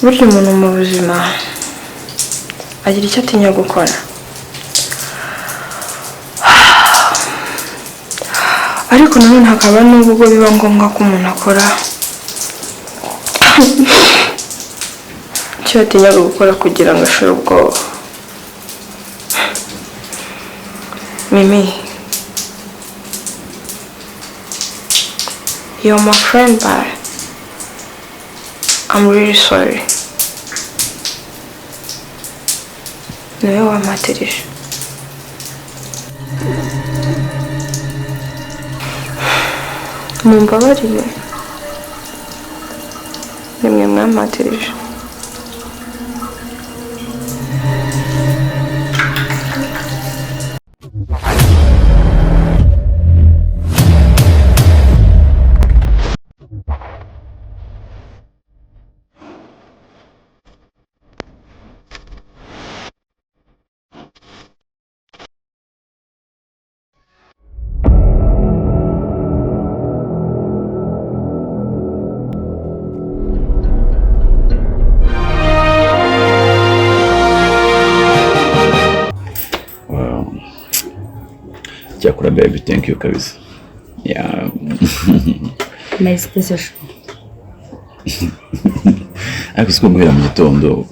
Burya umuntu mu buzima agira icyo atinya gukora, ariko nanone hakaba n'ubwo biba ngombwa ko umuntu akora icyo yatinyaga gukora kugira ngo ashire ubwoba. Mimi, you're my friend, but I'm really sorry. Niwe wampatirije. Mumbabarire, nimwe mwampatirije. Cyakora baby, thank you kabisa. Yeah. Nice decision. Ariko siko guhera mu gitondo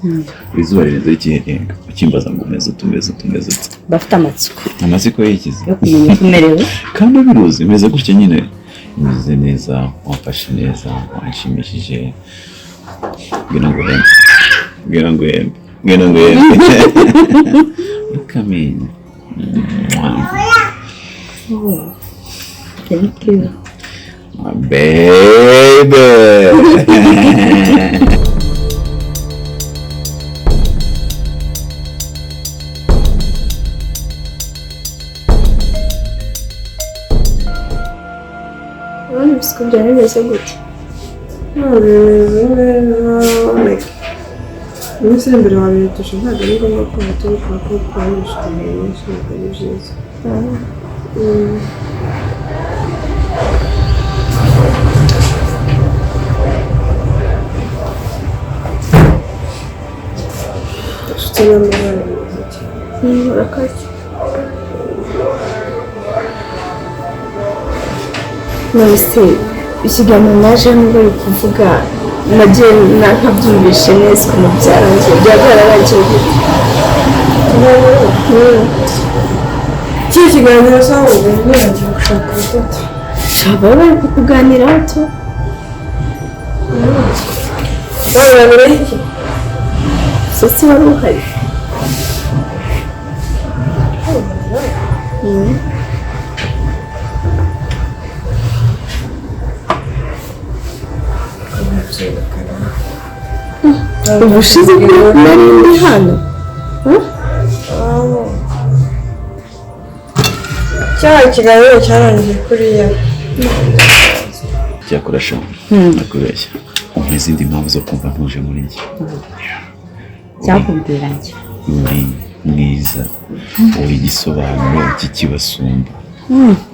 izuba rirenze rikirenga ukimbaza ngo umeze ute, umeze ute, umeze ute. Bafite amatsiko. Amatsiko yikize. Yo kumenya uko umerewe. Kandi ubiruzi meze gutya nyine. Meze neza, wamfashe neza, wanshimishije. Ngwino nguhembe. Ngwino nguhembe. Ngwino nguhembe. Look at me. Oh, thank you. My baby. Urabona ibisuko byawe bimeze gute? Bimeze neza, like iminsi iri imbere wabiheteje, ntabwo ari ngombwa ko wahita ubikora kuko wabishe ibintu byinshi, ntabwo ari byiza. Ufite n'amabara meza cyane. Urakaze. None se ikiganiro najemo bari kuvuga nagiye nkabyumvishe neza ukuntu byarangiye, byaba byararangiye gute? Iki kiganiro se ahubwo ntiyagiye gushaka urudodo. Baba bari kukuganiraho tu. Baganiraho iki? Sose wari uhari? Ubushize bwo nari ndi hano. Cya kiganiro cyarangiye kuriya. Cyakora sha, nakubeshya. Umpa izindi mpamvu zo kumva ntuje muri njye. Cyakubwira njye. Uri mwiza, uri igisobanuro cy'ikibasumba.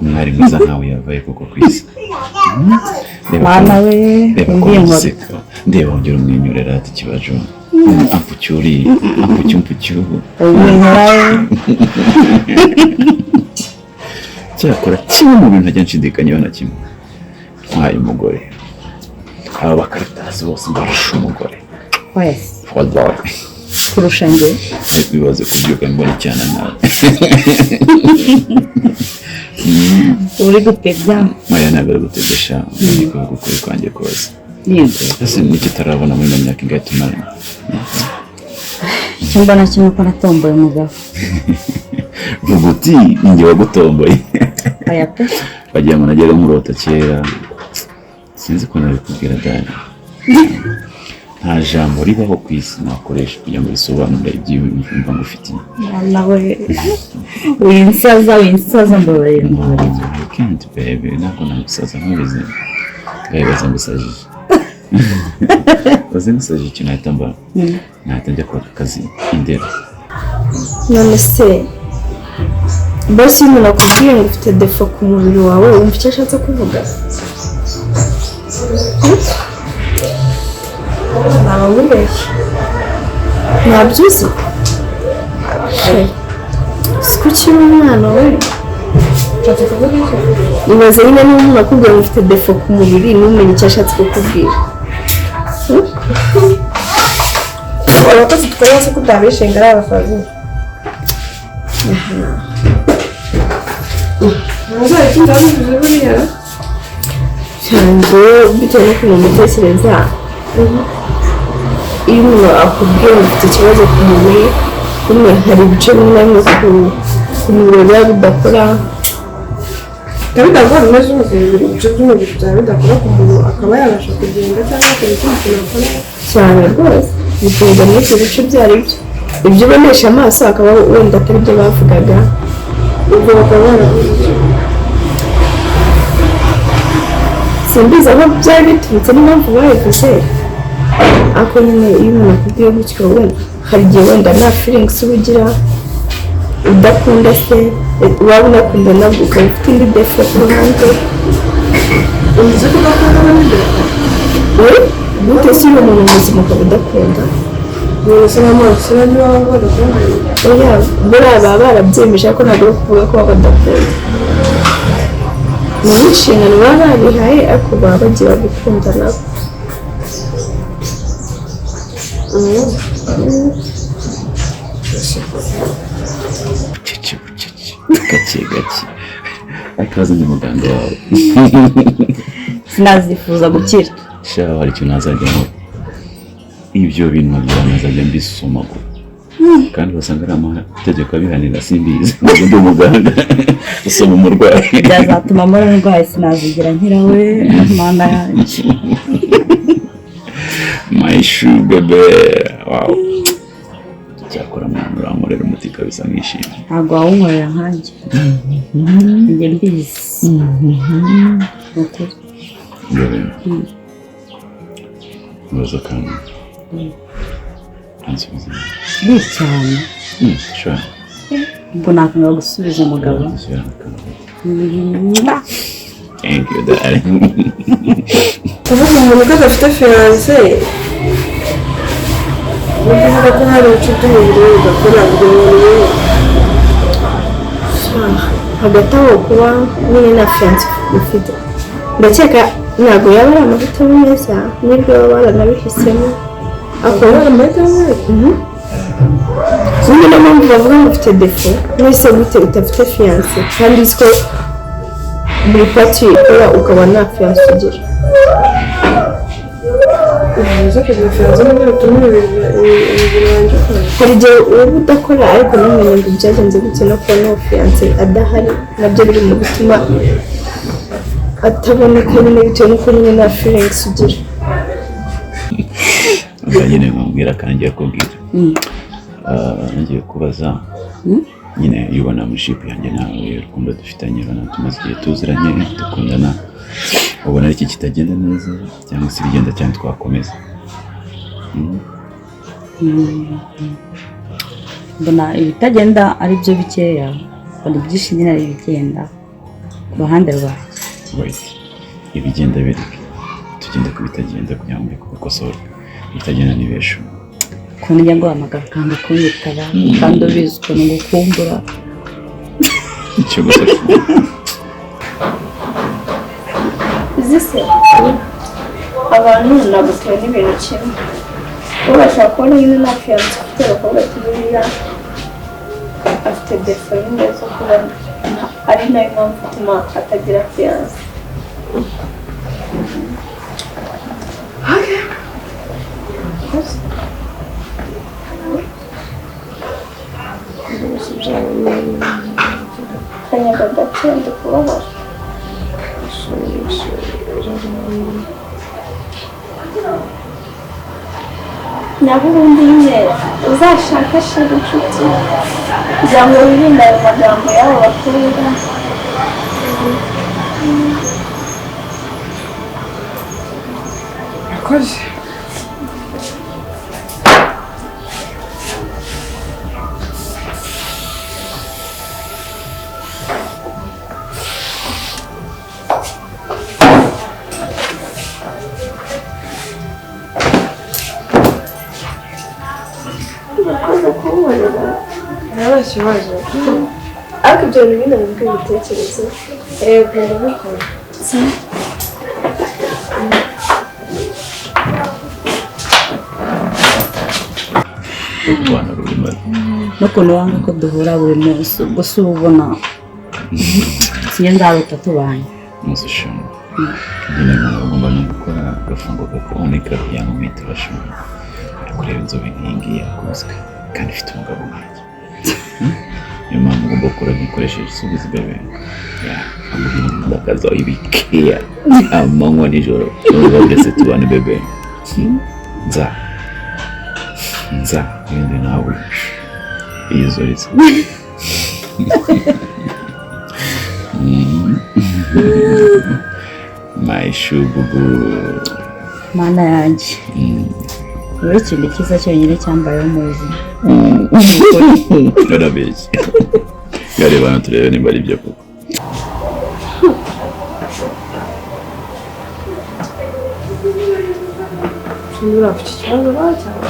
Umwari mwiza nkawe yavaye koko ku isi. Mama we, reba ko ugiseka, ndeba wongera umwenyurera ati kibajo. Ampucyuri, ampucyumpucyubu. Cyakora kimwe mu bintu ntajya nshidikanyaho na kimwe, ntwaye umugore. Aba bakaritasi bose mbarusha umugore. Wese. Wallahi. Kurusha njye. Ariko ibibazo kubyuka mbona icyana nawe. Uri gutebya. Maya ntabwo ari gutebesha, ndi kuvuga ukuri kwanjye kose. Yego. Ese niki utarabona muri ino myaka ingahe tumaranye? Icyo mbona kimwe ko natomboye umugabo. Vuga uti ninjye wagutomboye. Oya pe. Wagira ngo najyaga murota kera. Sinzi ko nabikubwira Dani. Nta jambo ribaho ku isi nakoresha kugira ngo risobanure ibyiyumvo ngufitiye. Mwana we, winsaza, winsaza, mbabarira, mbabarira. I can't baby, ntabwo nagusaza nkubizi. Ngabibaza ngusajije. Baze ngusajije ikintu nahita mba. Nahita njya kwaka akazi i Ndera. None se Basi iyo umuntu akubwiye ngo ufite défaut ku mubiri wawe, wumva icyo ashatse kuvuga? Naba nkubeshye. Ntabyo uzi? Si ko ukiri umwana we. Ushatse kuvuga iki? Ibaze nyine niba umuntu akubwiye ngo ufite défaut ku mubiri, ntumenye icyo ashatse kukubwira. Abakozi dukora se ko utabishinga ari abasazi? Ntuzari ikindi wabivuze buriya. Cyane, bitewe n'ukuntu mbitekereza, iyo umuntu akubwiye ngo ufite ikibazo ku mubiri, bimwe hari ibice bimwe na bimwe ku mubiri biba bidakora. Biba bidakora neza umubiri, ibice by'umubiri byaba bidakora ku muntu akaba yabasha kugenda cyangwa akagira ikindi kintu akora? Cyane rwose, biterwa n'ibyo bice ibyo ari byo, ibyo ubonesha amaso akaba wenda atari byo bavugaga. Ubwo bakaba baravuze iki? Simbizi aho byari biturutse n'impamvu babivuze, ariko nyine iyo umuntu akubwiye gutyo, wenda hari igihe wenda nta feelings uba ugira, udakunda se, waba unakunda nabwo ukaba ufite indi défaut ku ruhande. Uzi ko udakunda n'ibyo? We gute se uri umuntu muzima ukaba udakunda? None se n'amaso niba badakunda? Oya, buriya baba barabyemeje, ariko ntabwo ari ukuvuga ko baba badakunda. Ni inshingano baba babihaye, ariko baba bagira gukunda nabo. Bucece bucece, gake gake, ariko ni muganga wawe. Sinazifuza gukira. Sha, hari ikintu nazajya nkora, ibyo bintu nabyo nazajya mbisomagura, kandi basanga ari amategeko abihanira. Simbizi, ntabwo ndi umuganga usoma umurwayi. Byazatuma mpora ndwaye, sinazigera nkira we, Mana yanjye. My sugar bear, wow! Cyakora mwana, urankorera umuti kabisa nkishimye. Ntabwo wawunkorera nkanjye, njye mbizi, ni ukuri. Bebe, mubaza akantu, ansubiza. Ni cyane. Sure. Ubwo nakanga gusubiza umugabo? Sure. Thank you, darling. Kuvuga umuntu ko adafite fiancé no kuvuga ko hari ibice by'umubiri we bidakora, buri muntu. Hagati aho, kuba nyine nta fiancé ufite, ndakeka ntabwo yaba ari amahitamo meza, nibwo baba baranabihisemo akaba ari amahitamo meza. Nyine niyo mpamvu bavuga ngo ufite défaut. Mwese gute udafite fiancé kandi uzi ko buri part ikora, ukaba nta fiancé ugira? Ni byiza kugira fiancé nibyo bituma umubiri wanjye ukora. Hari igihe uba udakora ariko ntumenye ngo byagenze gute, no kubona uwo fiancé adahari nabyo biri mu bituma ataboneka nyine, bitewe n'uko nyine nta feelings ugira. Ubwo nyine nkubwira kandi ngiye kubwira. Ngiye kubaza nyine, iyo ubona mushipu yanjye nawe, urukundo dufitanye, urabona tumaze igihe tuziranye, dukundana, ubona ari iki kitagenda neza cyangwa se ibigenda cyane twakomeza? Mbona ibitagenda ari byo bikeya, mbona ibyinshi nyine ari ibigenda ku ruhande rwanjye. Wait, ibigenda bireke, tugende ku bitagenda kugira ngo mbikosore. Ibitagenda ni beshu. Ukuntu njya nguhamagara ukanga kunyitaba kandi ubizi ukuntu ngukumbura. Icyo gusa. Uzi se, abantu ntabwo tubona ibintu kimwe. Bo bashobora kubona nyine nta fiancé ufite, abakobwa ati buriya afite défaut nyine zo kuba ari nayo mpamvu ituma atagira fiancé. Kanyaga gake, ndi kubabara. Naho ubundi nyine uzashakashake inshuti kugira ngo wirinde ayo magambo y'abo bakobwa. Murakoze. Nta kibazo. Ariko ibyo bintu nyine nabwo ibitekerezo. Yego, ndabikora. Rwanda rurimo. N'ukuntu wanga ko duhura buri munsi, ubwo si uba ubona sinjye nzarota tubanye. Umunsi ushima nyine umuntu agomba no gukora agafungo kakaboneka kugira ngo mwite bashima. Ari kureba inzobe nk'iyi ngiyi yakubiswe kandi ifite umugabo nkanjye. Niyo mpamvu ugomba gukora nkikoresheje isubizo bebe. Ndakaza ibikeya amanywa nijoro. Nubwo ndetse tubane bebe. Nza nza ibindi nawe iyizoritse. My shububu. Mana yanjye, wowe ikintu cyiza cyonyine cyambayeho mu buzima. Narabeshye. Yareba turebe nimba ari byo koko. Niba ufite ikibazo cyangwa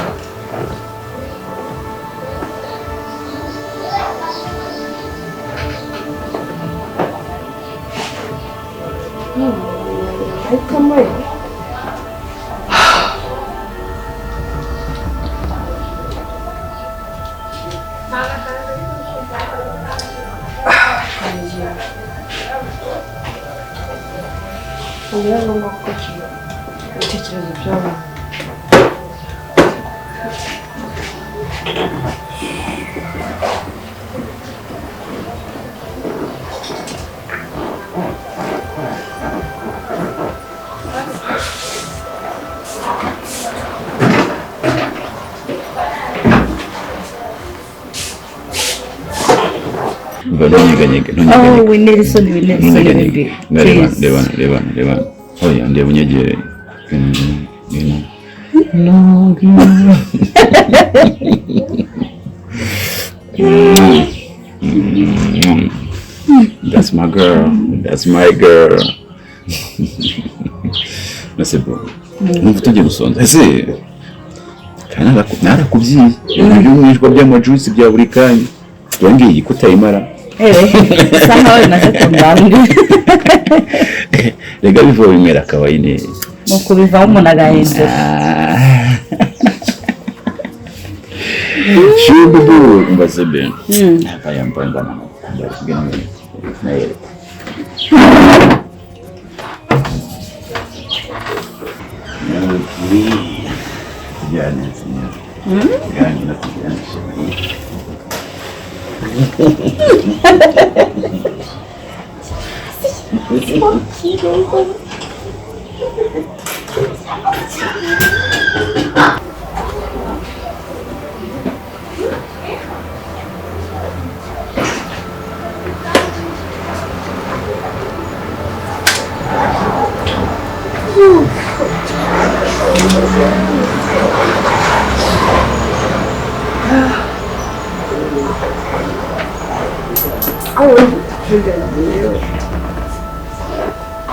amahitamo ye. Ni ngombwa gukurikiza ibitekerezo by'abantu. Ntunyeganyege, ntunyeganyege. Oh, winera isoni, winera isoni, Ntunyeganyege. baby. Reba, Please. reba, reba, reba. Oya, ndeba unyegere. Ngwino, ngwino. No, ngwino. That's my girl. That's my girl. Nase bro. Numva tugiye gusonza. Ese kandi narakubyiye. Ibintu by'umwijwa by'amajuice bya buri kanya. Wongeye kutayimara. Bisa nkaho bimaze kumbambira. Rega bivuye bimera kawaii. Ni ukubivaho umuntu agahindura. Shububu mbaze be. Aya mbona na kugira ngo nayereka. Tujyane tujyane na tujyane.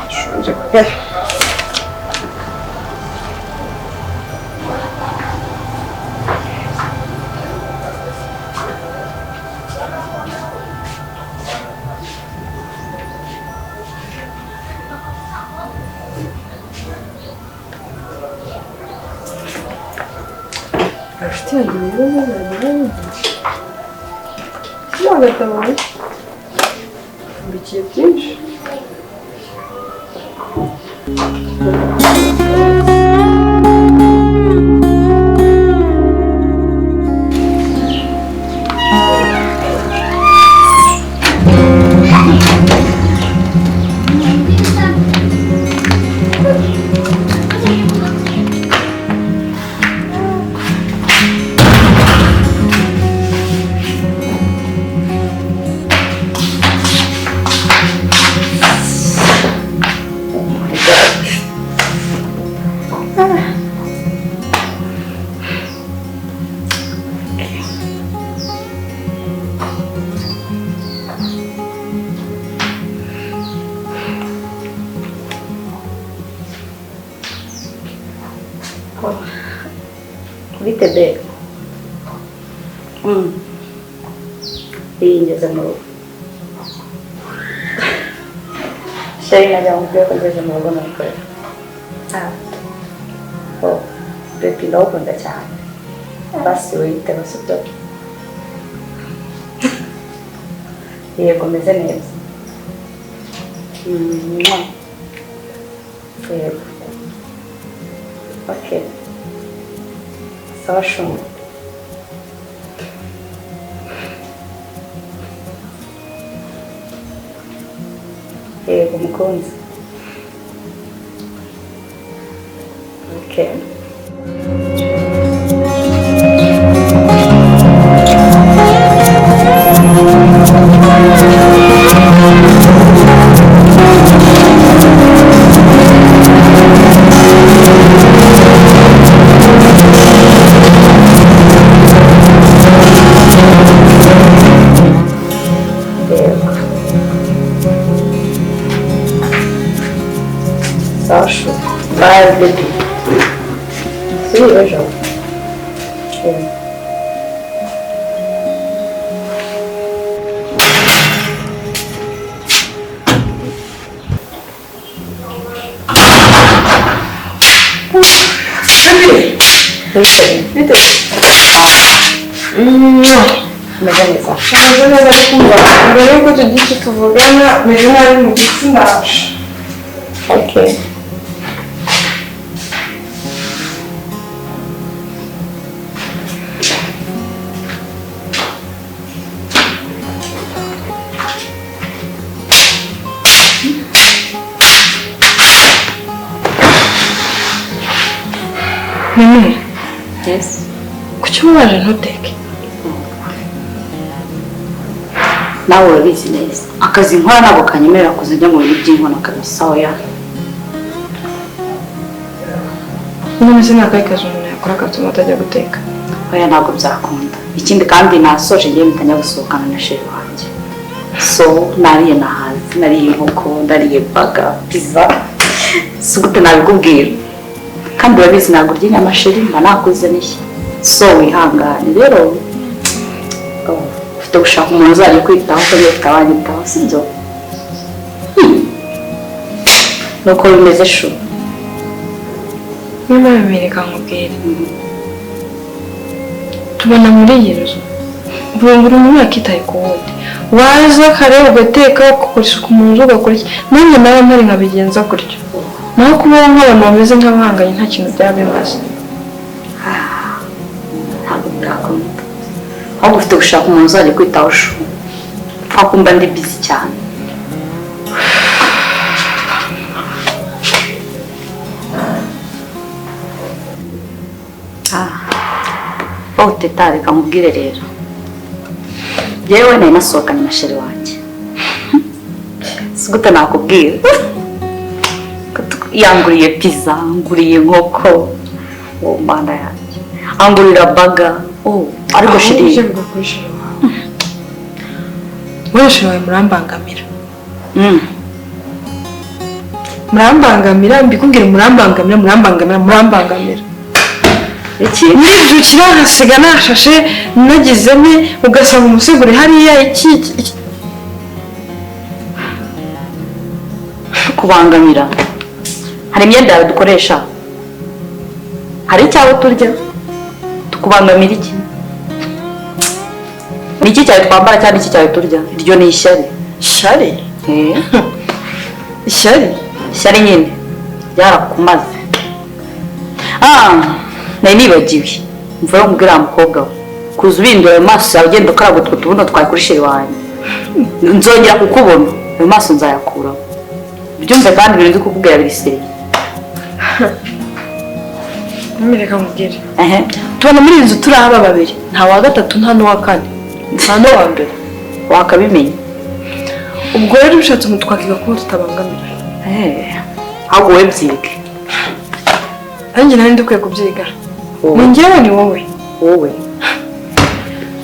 Nshonje pe. Inshuti yanjye rero ntazagera yumva. Mbikiye byinshi. Bite be? Iyi ngeze mu rugo. Chéri, najya mubwira ko ngeze mu rugo nabikorera. Ah. Oh, baby, ndagukunda cyane. Basi wiyiteho, sibyo? Yego, meze neza. Mwah. Yego. Okay. Sawa shuma. Yego mukunzi. Okay. Yego. Sawa shuma. Bye baby. See you ejo. Yeah. Bite? Meze neza. Meze neza ariko umva mbere yuko tugira icyo tuvugana meze nabi mu gitsina. Okay. Mimi, Yes. kuki ubabaje ntuteke? Nawe urabizi neza. Akazi nkora ntabwo kanyemerera kuza njya mu bintu by'inkono kabisa oya. None se ni akahe kazi umuntu yakora gatuma atajya guteka? Oya ntabwo byakunda. Ikindi kandi nasoje ngiye mpita njya gusohokana na chéri wanjye. So nariye nahaze, nariye inkoko, ndariye baga, pizza. Si gute nabikubwira. Kandi urabizi ntabwo urya inyama chéri, mba nakuzaniye. So wihangane rero. Oh, ufite gushaka umuntu uzajya kwitaho ko niba ufite abanyitaho, sibyo? Nuko bimeze shu. Niba bimereka nkubwire. Tubona muri iyi nzu buri muntu yakitaye ku wundi. Waza kare ugateka ugakora isuku mu nzu ugakora iki, nanjye nawe mpari nkabigenza gutyo. Naho kubaho nk'abantu bameze nk'abahanganye nta kintu byaba bimaze. Ntabwo byakunda. Ahubwo ufite gushaka umuntu uzajya kwitaho shu. Pfa kumva ndi busy cyane. Ah. Oh, teta, reka nkubwire rero. Yewe nari nasohokanye na chéri wanjye. Si gute nakubwira. Yanguriye pizza, anguriye inkoko. Oh, mana yanjye. Angurira baga. Oh, ariko chéri. Ahubwo bivuga kuri chéri wawe. Wowe chéri wawe murambangamira. Murambangamira, mbikubwire murambangamira, murambangamira, murambangamira. Iki? Nibyukira nkasiga nashashe nagize nte ugasanga umusego uri hariya iki iki. Kubangamira. Hari imyenda yawe dukoresha? Hari icyawe turya? Tukubangamira iki? Ni iki cyawe twambara cyangwa iki cyawe turya? Iryo ni ishyari. Ishyari? Ishyari? Ishyari nyine ryarakumaze. Ah, nari nibagiwe. Mvuye nkubwira wa mukobwa we. Kuza ubindura ayo maso yawe ugenda ukaraga utwo tubuno twawe kuri chéri wanjye. Nzongera kukubona. Ayo maso nzayakuraho. Byumve kandi ibintu ndi kukubwira biri sérieux. Mimi reka nkubwire. Ehe. Tubona muri iyi nzu turi aba babiri. Nta wa gatatu, nta n'uwa kane. Nta n'uwa mbere. Wakabimenya. Ubwo rero ushatse umuntu twakiga kuba tutabangamira. Ahubwo wowe byige. Nanjye nari ndikwiye kubyiga. Ni njyewe ni wowe. Wowe.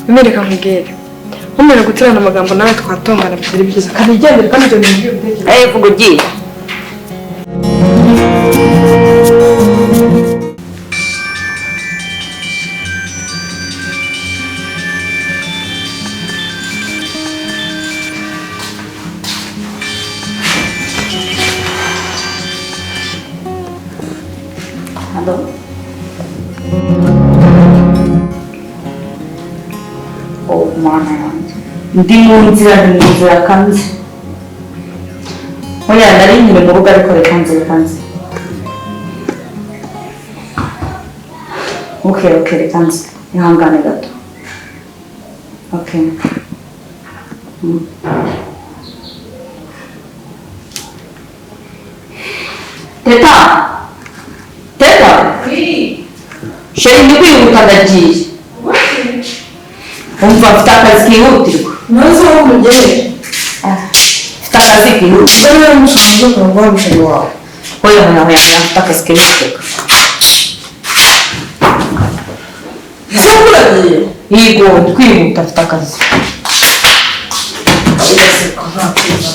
Mimi reka nkubwire. Nkomere guterana amagambo nawe twatongana byari byiza. Kandi igendere kandi ibyo bintu by'ibitekerezo. Vuga ugiye. Hello? Oh, mana yanjye. Ndi mu nzira, ndi mu nzira kandi. Oya, nari nyine mu rugo ariko reka nze, reka nze. Okay, okay, reka nze. Ihangane gato. Okay. Teta! Teta! Sheri, ndi kwihuta ndagiye. Umva mfite akazi kihutirwa. Ntuzi aho mugereye. Mfite akazi kihutirwa. Niba mushaka kurongora umusheri wawe. Oya, oya, oya, oya, mfite akazi kihutirwa. Ese uragiye? Yego, ndi kwihuta mfite akazi. Uraseka nta kwiza.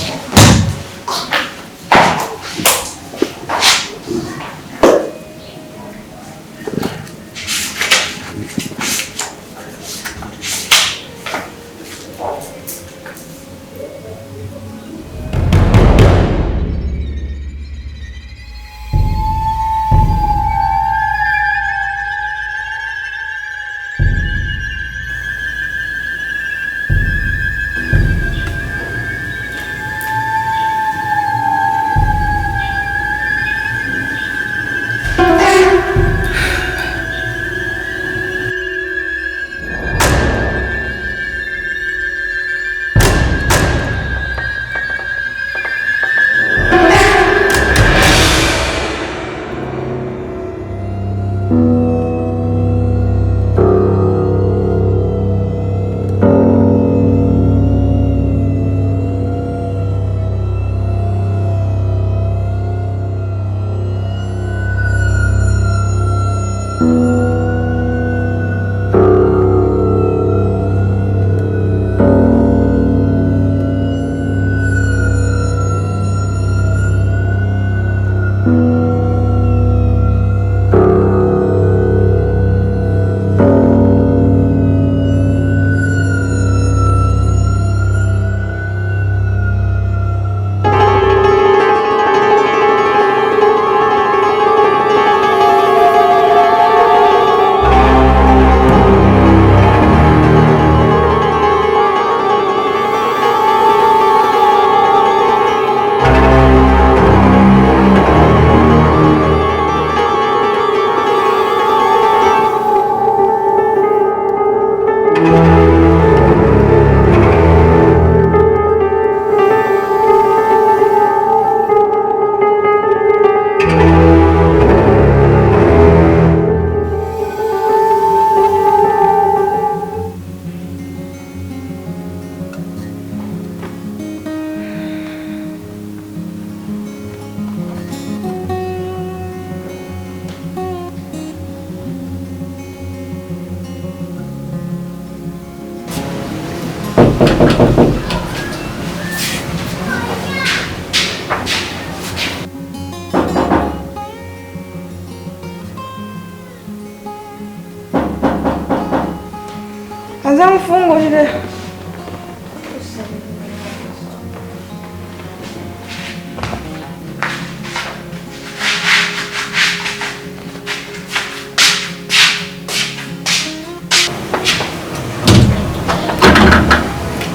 Aze mufungurire.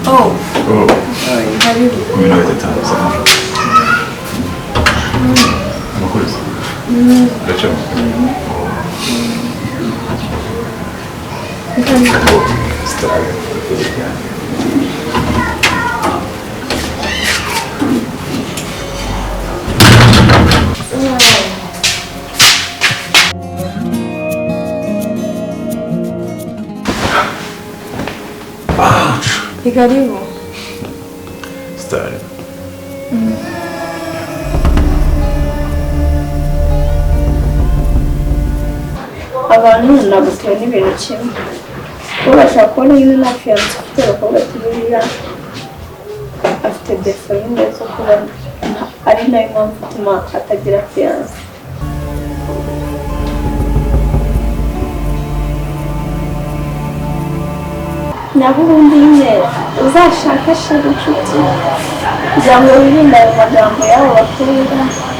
Oh. Oh. Karibu. 15 sawa. Amakuru se? Uracamo? Star. Ni karibu. Star. Abantu nagutera n'ibintu kimwe. Bo bashaka kubona nyine nta fiyanse ufite, bakobwa ati buriya afite defo nyine zo kuba ari nayo mpamvu ituma atagira fiyanse. Naho ubundi nyine uzashakashake inshuti kugira ngo wirinde ayo magambo y'abo bakobwa.